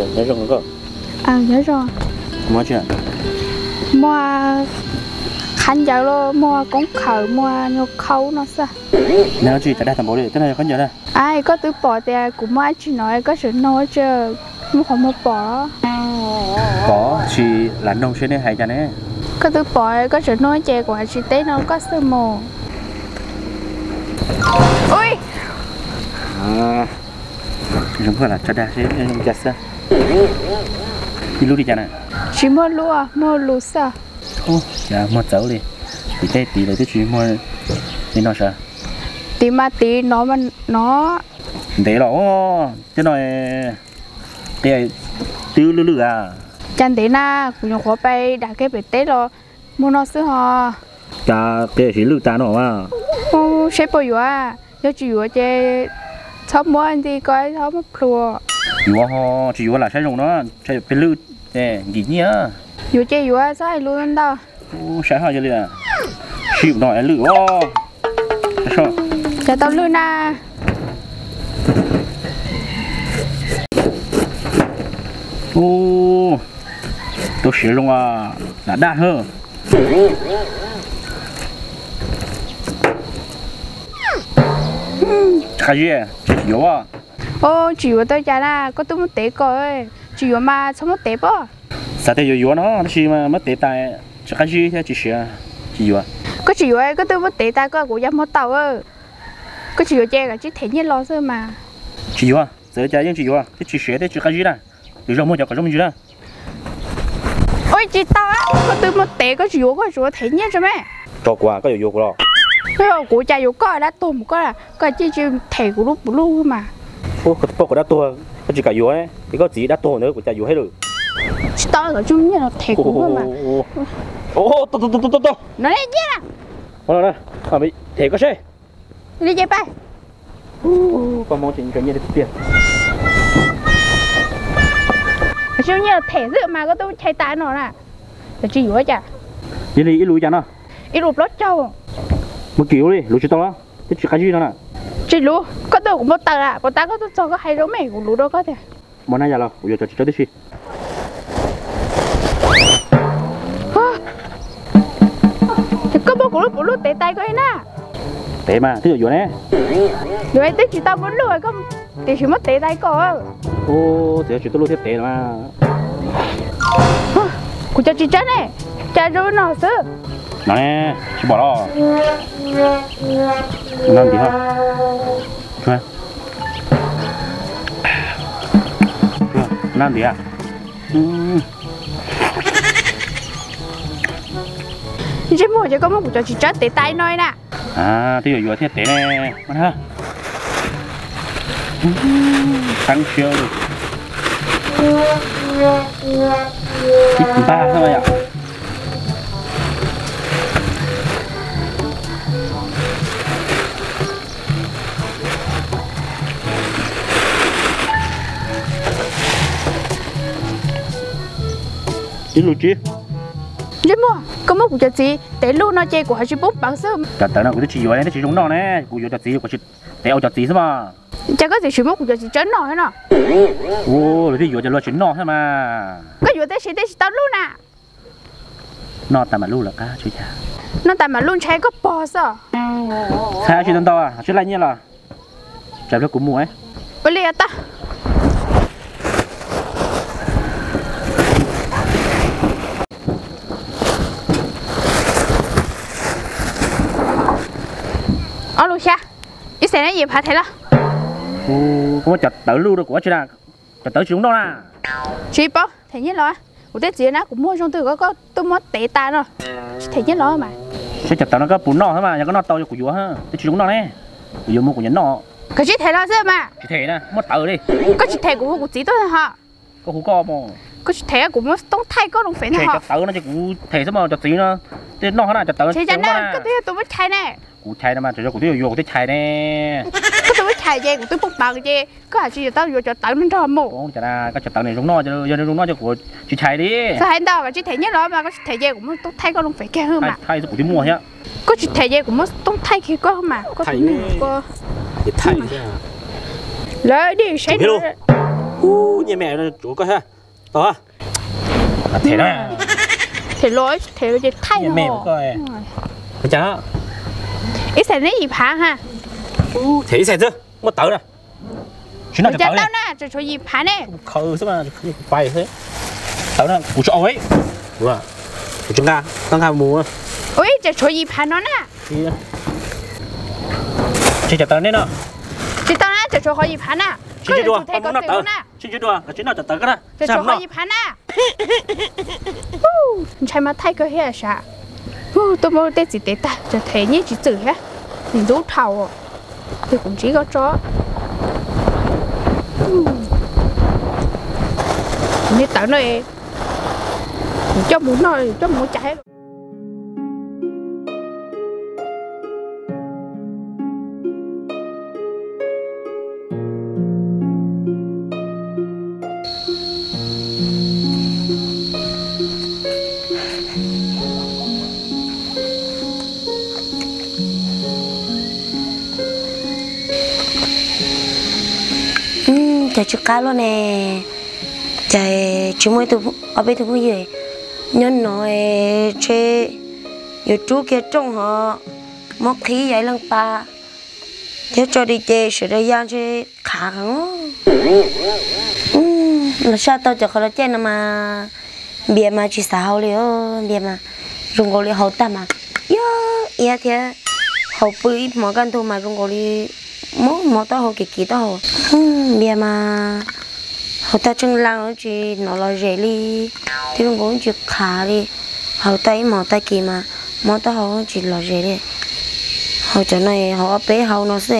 Nyob zoo koj. Nyob zoo. Muaj tsi? Muaj qhab ncawv los muaj koob khawm, muaj nyuag khaub no xwb. Nyob tsi cas dag tau npaum li, twb no yog khaub ncawv na. Ai, koj twb pom tias kuv muaj dab tsi no koj tseem nug tsi, muaj qhov muag pom. Pom tsis lam noog seb nej hais cas ne. Koj twb pom koj tseem nug ces kuv hais tsis teb no koj xwb mus. Ui, zoo koj lam tso dag seb zoo cas xwb. Ib lub li cas na? Tsis muaj lub, muaj lus xwb. Cas muag txawv li. Tim tej tid lawv twb tsis muag li no sav. Tim mas tim no no. Ntev los tej no. Qia twb lwj lwj a. Cas ntev na, kuv nyuam qhuav pais dam kiag pem teb los muag no xwb ho. Cas qia siv lwj tas no a. Seb puas yuav, yog tsis yuav ces txhob muab nti ko, txhob muab plhuav. Yuav ho, tsis yuav lam saib zoo no, saib peb lwj, nkim nyiaj. Yuav ces yuav, txhob hais lus ntau. Saib ho yog li, sib no lwj. Cas tau lwj na. Rau siav zoo, lam daj hab. Qab zib, tsis yuav. Tsis yuav tau cas na, koj twb muab tev kom. Tsis yuav mas txhob muab tev pob. Xav tias yuav yuav no tab sis muab tev tas, tsis qab zib thiab tsis siav, tsis yuav. Koj tsis yuav, koj twb muab tev tas koj, kuv ya muag tau. Koj tsis yuav ces kav tsij them nyiaj los xwb mas. Tsis yuav, txawm cas yeej tsis yuav, thiab tsis siav thiab tsis qab zib na. Lwm zaug muag cov kom zoo me ntsis na. Ua tsis tau, koj twb muab tev koj tsis yuav, koj tsuas them nyiaj tso me. Tso kuv, koj yuav yuav kuv los? Kuv cas yuav koj dab tuag mus koj, koj cia li them kuv lub puv luj mas. Koj paub kuv dab tuag koj tsis kam yuav, es koj txiv dab tuag ntawd kuv cas yuav thiab lawm. Tsis tau, kom zoo nyiaj los them kuv mas. Tau, tau, tau, tau, tau. No nyiaj na. Them koj seb. Li ces pab. Koj mob tseem nrog nyiaj tiag tiag. Tsis nyiaj them xwb mas koj twb chais tas no na. Koj tsis yuav cas? Yog li ib lus cas no? Ib lus plaub caug. Muab kiag li, luv tsis tau los twb tsis qab zib no na. Tsis luv, koj twb kuv muab taws lawm, puas tas koj twb txog koj hais zoo me kuv luv rau koj tiag. Muab nab yam los kuv yuav cov tsis tsawb tib si. Ces koj muab kuv lub puv luj tev tas koj li na. Tev mas twb yuav yuav ne. Yuav twb tsis tau muab luj, tiam sis muab tev tas koj. Ub, txawm yog tsis tuaj luj thiab tev los mas. Kuv cov tsis tsawb ne, cas zoo no xwb. No ne, tsis pom los. No ntiav. No ntiav. Ntsej muag, ces koj muab kuv cov tsis tsawb tev tas no na. Twb yuav yuav thiaj tev ne. Teeb siab li. Ib npag xwb yom. Ib lus tsis. Ntsej muag, koj muab kuv cov txiv tev luj no ces kuv ho tsis poob peev xwb. Cov tawv no kuv twb tsis yuav ne, twb tsis zoo noj ne, kuv yuav cov txiv kuv tsis tev, ua cov txiv xwb mas. Cas koj txiv tsis muab kuv cov txiv tsawb noj thiab no? Ua, luag twb yuav ces luag tsis noj thiab mas. Koj yuav tab sis twb tsis tau luj na. Noj tas mam luj lawm qab tsis cas. Noj tas mam luj ntshai koj pog xwb. Txhais tsis tau ntau, tsis laij nyiaj los. Tsam pliag kuv mus. Ua li tau. Ob lus xya, ib xees ne yim phav them los. Kuv muab cov tawv luj rau kuv ua tsi na, cov tawv tsis zoo noj na. Tsis paub, them nyiaj los. Kuv tej txiv na kuv muag zoo twg koj twb muab tev tas no. Tsis them nyiaj los mas. Saib cov tawv no koj puas noj thiab mas, yog koj noj tau yog kuv yuav, twb tsis zoo noj ne. Kuv yuav mus kuv nyiam noj. Koj tsis them los xwb mas. Tsis them na, muab tawv li. Koj tsis them kuv hu kuv txiv tuaj ho. Koj hu koj mus. Koj tsis them kuv muab toob thaij koj loo fem no ho. Cov tawv no ces kuv them xwb mas, cov txiv no tej noj thiab na, cov tawv no. Koj twb yog tus muab chais ne. Kuv chais no mas, tsuas yog kuv twb yuav yuav kuv thiaj chais ne. Koj twb muab chais ces kuv twb poob peev ces koj hais tsis yuav tau yuav cov tawv no nrog mus. Koj cov tawv ne zoo noj, yog zoo noj ces kuv tsis chais li. Txhob hais ntau, koj tsis them nyiaj los mas, koj tsis them ces kuv muab toob thaij koj loo fem kiag mas. Thaij xwb kuv twb muaj thiab. Koj tsis them ces kuv muab toob thaij kiag koj mas, koj twb muaj koj. Lawv dij saib. Ub, nyiaj me tsuav koj thiab. Tau. Them na. Them los, them los ces thaij me koj. Cas ib xees neb yim phav ha. Them ib xees xwb, muaj tawv na. Tsis noj tawv na, tseem tshuav yim phav ne. Khaws xwb mas, pais xwb. Tawv na, kuv tsis au. Kuv tsis nqa, koj nqa mus. Ua ib, tseem tshuav yim phav no na. Tsis cov tawv nej no. Tsis tau na, tseem tshuav qhov yim phav na. Tsis nqa, tsis nqa, tsis noj cov tawv koj na. Tseem tshuav qhov yim phav na. Ntshai mas thaij kawg thiab sav. Tuaj muab tej txiv tes tag, tseem them nyiaj tsis txwm thiab. Ntxub dhau. Ces kuv ntsib koj tso. Kuv niag tawv no, kuv coj mus noj, kuv coj mus ua cas thiab. Cas tsis qab luaj ne, cas tsis muaj ib tug, ob peb tug phooj ywg nyob no, ntshe yuav rub kiag rooj hov, muab qhib yog ib leeg pa, thiab tso di ces sawv daws ya ntshe qhav heev. Los saj tau cov qhov los caij no mas, Npias mas tsis xav haus li os, Npias mas zoo nkaus li haus tag mas iab iab thiab, haus pw ib hmos kaj ntug mas zoo nkaus li mob mob taub hau kiv kiv taub hau. Npias mas haus tag tsheej la tsis hnov lom zem li, thiab zoo nkaus tsis qhav li, haus tag ib hmos tag kis mas mob taub hau tsis lom zem li. Haus cov no, haus ob peb hau no xwb,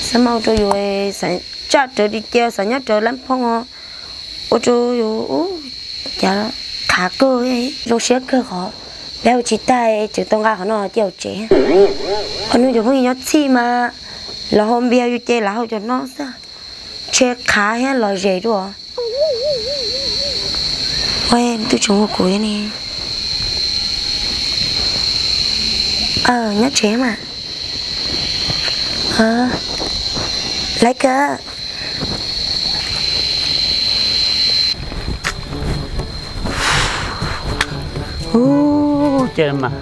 xab maj rau yus, xav tsaj rawv di cia, xav nyob rawv lab phoob os, ua rau yus ub, cas qhav kawg, zoo siab kawg qhov peb haus tsis tag tseem tau nqa qhov no cia hauv tsev. Qhov no cov phooj ywg nyob txhij mas los haus Npias yus ces lawv haus cov no xwb, ntshe qhav thiab lom zem dua. Ua, twb tseem ua kuv thiab ne. Nyob tsev mas. Laiv kawg. Ub, ces mas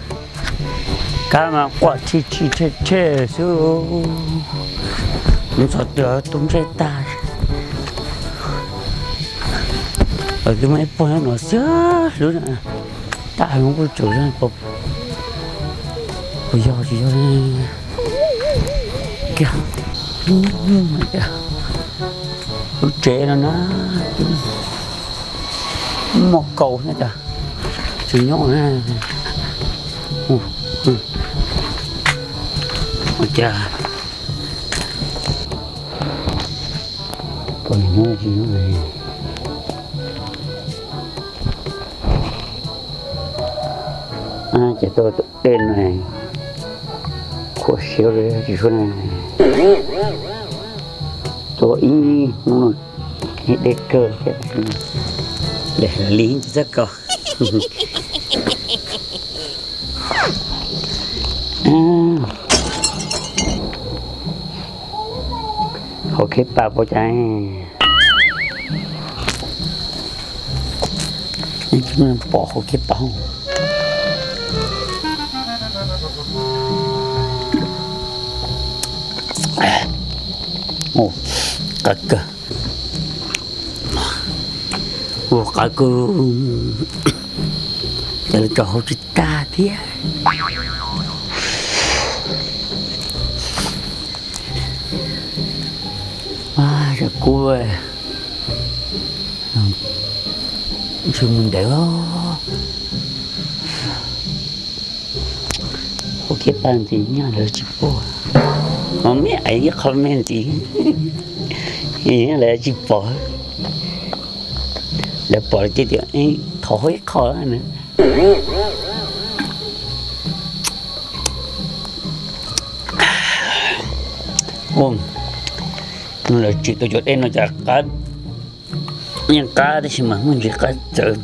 kab mas quaj tshij tshij tshej tshej xwb. Ntxhov twg tu ntsej tag. Twb muaj ib pog nyob no xiab hlwb, tab hais muab kuj tsaus, puas yog tsis yog kiag. Lub tsev no na, muaj kaus thiab cas tsis nyob na. Ua cas pom nyob tsis nyob li. Ces tuaj dej no, khuam siab li tsis suab na. Tuaj ib hnub no, dej kawg thiab, li tsis txawj kaus. Hauv kheb pas puas cas? Pom hauv kheb pas. Qab kawg. Ua qab kawg. Cas lawv tso hauv tsis tag thiab. Kub, ntshe mus ntev. Qhov kheb pas ntxiv nyob lawv tsis pom. Hos me ais ib qho me ntxiv, lawv tsis pom. Lawv pom lawv thiaj tias thov hauv ib qho na. Lawv tsim tau cov dej no cas qab, yeej qab tab sis mas muaj ntsis qab txawv.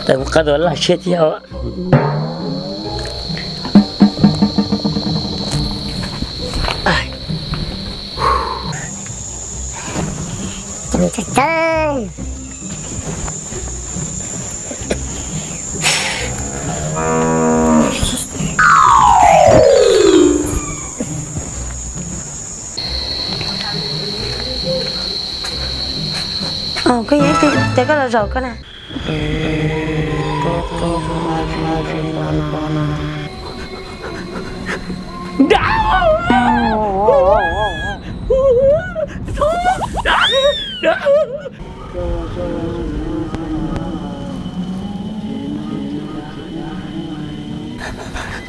Tab kuv qab tau laj siab thiab. Tawv tawv. Koj yog ib tug, ces koj los zaum koj na.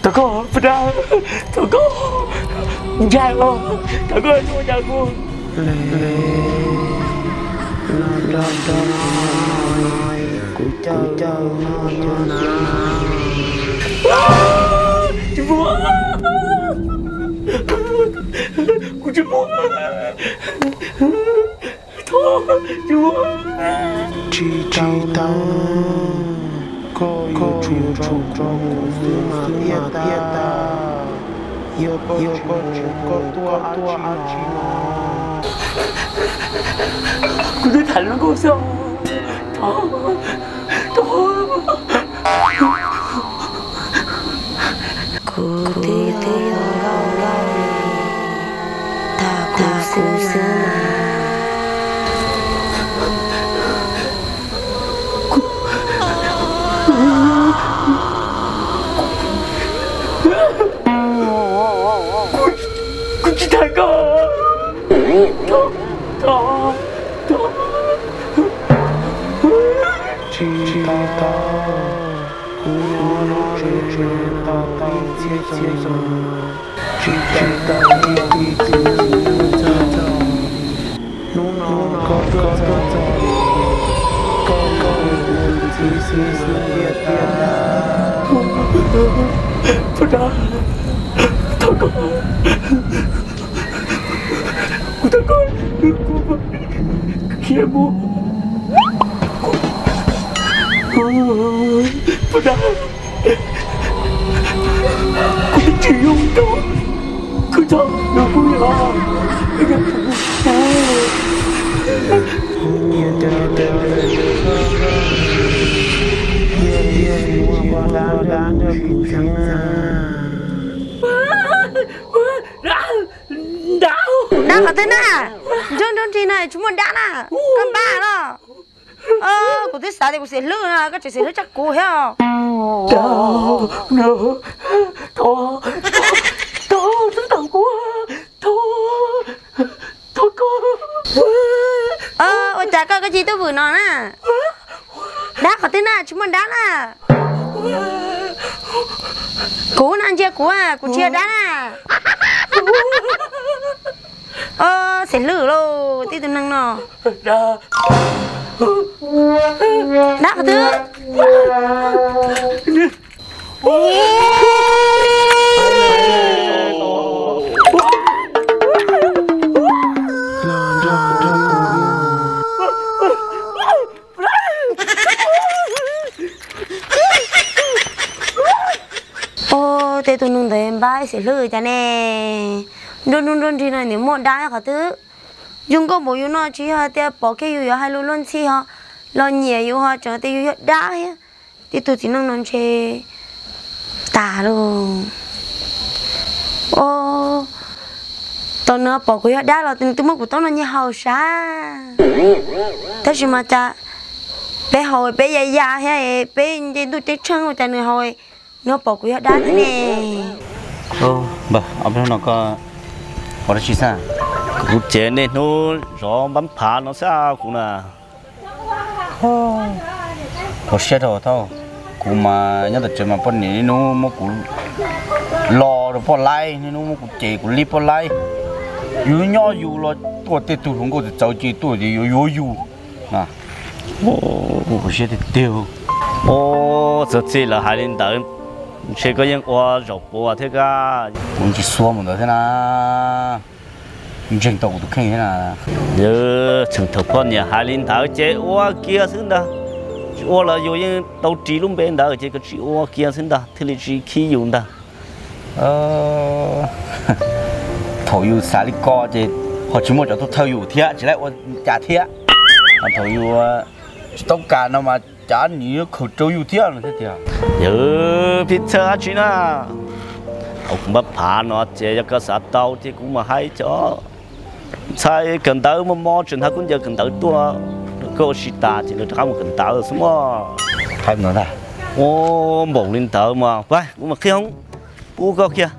Thov koj, thov koj, ntshai os, thov koj ua cas kuv. Kuv caw, kuv caw no na. Tsis muaj, kuv tsis muaj. Tsis tau, koj yuav tsum nrog kuv xwb mas thiaj tau. Yog koj tsis mus koj tuaj dab tsi no? Kuv twb tham hluas nkauj xwb. Kuv twb yog hluas nkauj, tham kuv xwb mas. Kuv tsis tham koj. Tsis tau, kuv nyob lub tsev no tau ib txhiab xyoo, tsis tau tau ib tug txiv neej txog. Hnub no koj tuaj txog, koj yog kuv tus txiv xwb xwb tiag tiag. Thov koj, kuv thov koj, kuv khiav mus. Kuv dag, kuv twb tsis zoo rau, kuv txhob hlub kuv li os. Dab qhov twg na? Nrog nrog nrig no tsis muaj dab na. Koj npaj los? Kuv twb xav tias kuv xiam hlwb no, koj tseem xiam hlwb tshaj kuv thiab. Ua cas koj koj cia tuaj vwm no na? Dab qhov twg na, tsis muaj dab na. Kuv na, ntsia kuv, kuv tsis yog dab na. Xiam hlwb lauj, tib tug neeg no. Dab qhov twg? Ua, tej tus neeg ntawd npaj xiam hlwb cas ne? Nruab hnub nruab nrig no nws muaj dab qhov twg? Zoo nkauj npaum yus no tsis yog hais tias pom kiag yus yuav hais lus luag ntxhi ho los nyiam yus ho, tseem tias yus yog dab thiab. Tej tug txiv neej no ntshe tas lauj. Ua, tau nws pom kuv yog dab los nws twb muab kuv taub no nyiag haus sav. Tab sis mas cas peb haus peb ya ya thiab, peb nce ntuj ceeb tsheej ua cas nws haus, nws pom kuv yog dab thiab ne. Npawg, ob peb hnub no koj ua dab tsi xwb? Kuv ces niaj hnub zov npab phav no xwb kuv na. Ua siab rau thauj, kuv mas nyob tom tsev mas poj niam niaj hnub muab kuv lo rau poj laib, niaj hnub muab kuv cem kuv li poj laib. Yus nyob yus los tuaj tej tug hluas nkauj txawv txawv ces tuaj ces yuav yuav yus. Ua siab tiag tiag. Ua, txog txij lawv hais li ntawd, ntshe koj yeej ua zaum puas thiab kab. Kuv tsis xua mus ntawd thiab na. Ntseeg tau kuv tus kheej thiab na. Txheej thaum poj niam hais li ntawd ces ua kiag xwb ntag. Tsis ua los yus yeej tau ris lub npe ntawd ces koj tsis ua kiag xwb ntag thiaj li tsis khib yus ntag. Thaum yus xav li ko ces ho tsis muaj cov tuaj thawj yus thiab tsis laib ua cas thiab. Thaum yus tsis tau kam no mas cas nws yuav khaws rau yus thiab no thiab tiag. Yog pib txhawj dab tsi na. Hauv kuv npab phav no ces yog koj xav tau ces kuv mam hais cov ntxhais kawm ntawv mos mos tseem hnav khaub ncaws kawm ntawv tuaj rau koj ua si tas ces lawv rov qab mus kawm ntawv xwb mog. Ua npaum li ntawd mas kuv mam qhib hoob pub koj kiag.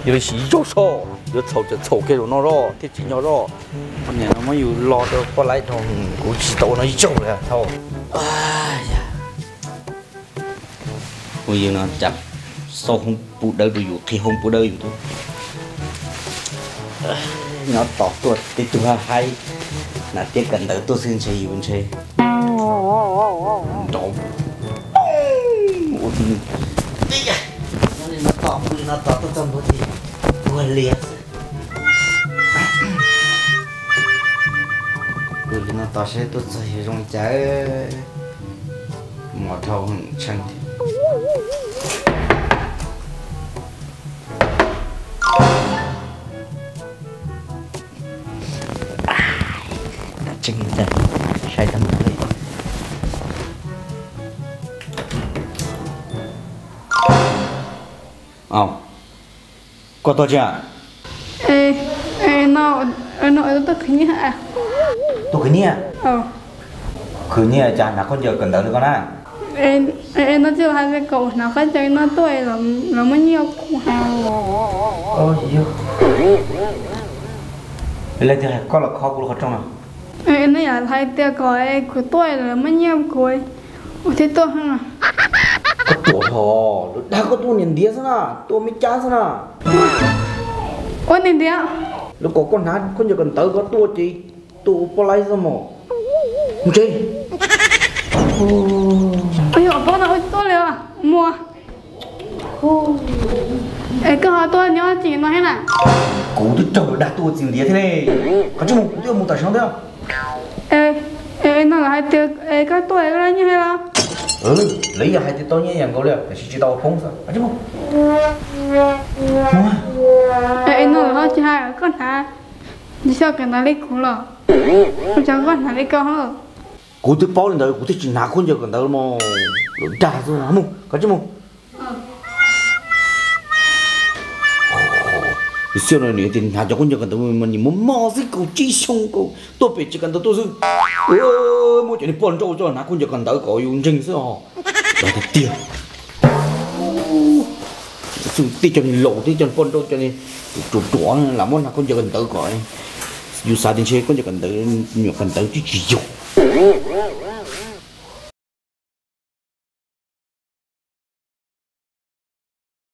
Yuav li sis ib zaug soj, yuav txhaum ces txhaum kiag zaum no zoj thiaj tsim nyog zoj. Poj niam no muab yus lo rau poj laib dhau, kuv tsis tau ua no ib zaug li thaum. Ua yus no cas xauj hoob pub dawb rau yus, qhib hoob pub dawb yus thiab. Nyob tos tuaj tib tug haib haib, hnav tiab kawm ntawv tuaj xwb ntshe yus ntshe nrov poob ua ti. Nyob li no tos, pw li no tos tuaj txog ntua ces puag lias xwb. Pw li no tos saib tuaj txog yog zoo li cas. Mos dhau tshee thiab. Tseeb tiag, saib tau mus li. Au, koj tuaj tsis? No, no tuaj khwv nyiaj. Tuaj khwv nyiaj? Khwv nyiaj cas hnav khaub ncaws kawm ntawv li koj na? No tsis hais tias kom hnav khaub ncaws no tuaj los muab nyiaj kuv. Yog leej twg hais koj los kho kuv lub qhov rooj no? No yog hais tias kom kuv tuaj los muab nyiaj kuv, kuv thiaj tuaj. Koj tuaj hos, lawv dag koj tuaj niam ntiav xwb na, tuaj me cab xwb na. Ua niam ntiav? Lawv kom koj hnav khaub ncaws kawm ntawv koj tuaj ces tuaj ua poj laib xwb mos. Mus tsev. Ua pob no ua tsis tuaj li os muag. Es koj ho tuaj nyob tsev no thiab na? Kuv twb raug lawv dag tuaj ua txiv ntiav thiab ne. Koj tsis mus kuv twb mus tam sim no thiab. No lawv hais tias koj tuaj koj nyiaj thiab los? Lawv yog hais tias tau nyiaj yam nkaus li tiam sis tsis tau ua poob xwb. Koj tsis mus. No lawv ho tsis hais koj hnav, tsis xyov kawm ntawv li kuv los? Ua cas koj hnav li ko? Kuv twb paub li ntawd kuv thiaj tsis hnav khaub ncaws kawm ntawv mos. Lawv dag xwb mus, koj tsis mus. Xyov no nws tias hnav cov khaub ncaws kawm ntawv mas nws muaj mob xwb, kaum tsib xyoo kaus tuaj pem tsev kawm ntawv tuaj xwb. Muab cov niag poj nrauj coj hnav khaub ncaws kawm ntawv kom yus ntseeg xwb os. Tiag tiag. Xwb tib cov niag laus tib cov niag poj nrauj cov niag ruam ruam lam muab hnav khaub ncaws kawm ntawv kom yus xav tias ntshe khaub ncaws kawm ntawv, nyuam kawm ntawv tsis tsis yog.